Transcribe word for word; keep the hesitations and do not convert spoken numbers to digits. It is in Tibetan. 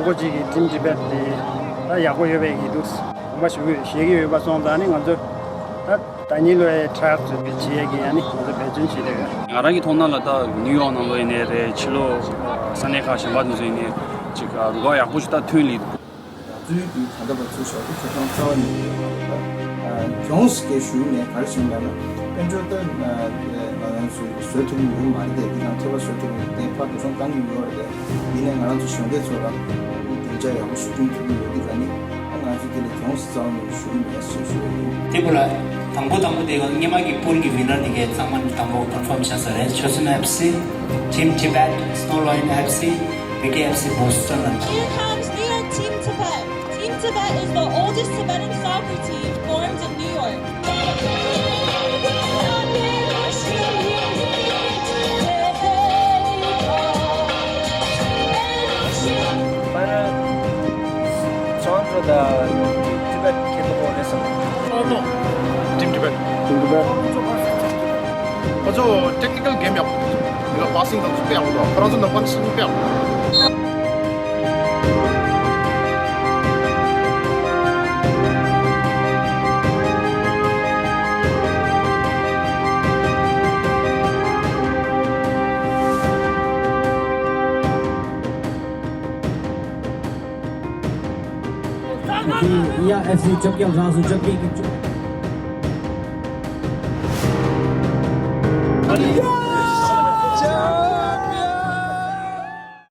ཁོ་གཅིག་གི་Team Tibet དེ་ད་ཡག་པོ་ཡོད་པའི་གི་འདུག་ངོ་མ་ཞུ་གི་ཞེད་ཀྱི་ཡོད་པ་སོང་ཙང་ནི་ང་ཚོ་ད་ད་ཉིན་ལོའི་trial བྱེད་ཡས་ཀྱི་ཡ་ནི་ང་ཚོ་འབད་བརྩོན་བྱེད་བསྡད་ཡོད། ང་རང་གི་མཐོང་སྣང་ལ་ད་ནིའུ་ཡོག་ནང་ལོགས་ཡིན་ནའི་རེད། ཕྱི་ལོགས་ས་གནས་ཁག་གཞན་པ་དེ་ཚོ་ཡིན་ནའི་ཅིག་རུ་ཁག་ཡག་པོ་ཞིག་ད་ཐོན་ལི་འདུག་ང་ཚོའི་གི་ད་ལྟ་བར་ཚུར་ཞོག་དེ་ཁྱོད་ཚང་རྩ་བ་ཉིད་ནས་ཡོད་མ་རེད་ད། ཡོངས་སུ་སྐད་ཞུས་ནས་ག་རེ་བྱུང་ལབ་ན་དཔལ་འབྱོར་ད་ང་རང་ཚོས་བཟོ་ཐུབ་ཀྱི་ཡོད་མ་རེད་དེ། འདི་དང་ཐེ་བ་བཟོ་ཐུབ་ཀྱི་དེ་ཕར་འགྲོ་སོང་བཏང་གི་ཡོད་རེད་དེ། ཡིན་ནའི་ང་རང་ཚོ་གཞོན་སྐྱེས་ཚོ་ལ་སྡིངས་ཆ་ཡག་པོ་ཞིག་བསྐྲུན་ཐུབ་ཀྱི་ཡོད་འདི་ག་ནི་ང་ཚོ་དེ་ལ་ཡོངས་སུ་རྩ་བ་ཉིད་ནས་ཞུ་གི་མེད་ཞེས་ཞུ་ཡ་ཡིན། དེ་བུ་ལ་དང་པོ་དང་པོ་དེ་ག་སྔོན་མ་གི་པུལ་གི་winner དེ་གའི་གཙང་མ་དང་པོ་confirm བྱ་ས་རེད། Chosun F C, Team Tibet, Snow Lion F C, B K F C Boston ལ། Here comes New York Team Tibet. Team Tibet is the oldest Tibetan soccer team formed in New York. Team Tibet. Team Tibet. ང་ཚོ་technical game ཡག་པོ། ཡིན་ན་passing དང་ཚོ་དཔེ་ཡག་པོ་འདུག་ཁོ་རང་ཚོ་ནང་པ་ནི་སྲིད་དཔེ་ཡག་པོ། ཡ་ཨེ་སི་བཅོ་བརྒྱད་རང་སོ་བཅོ་བརྒྱད་ཀྱི་བཅུ།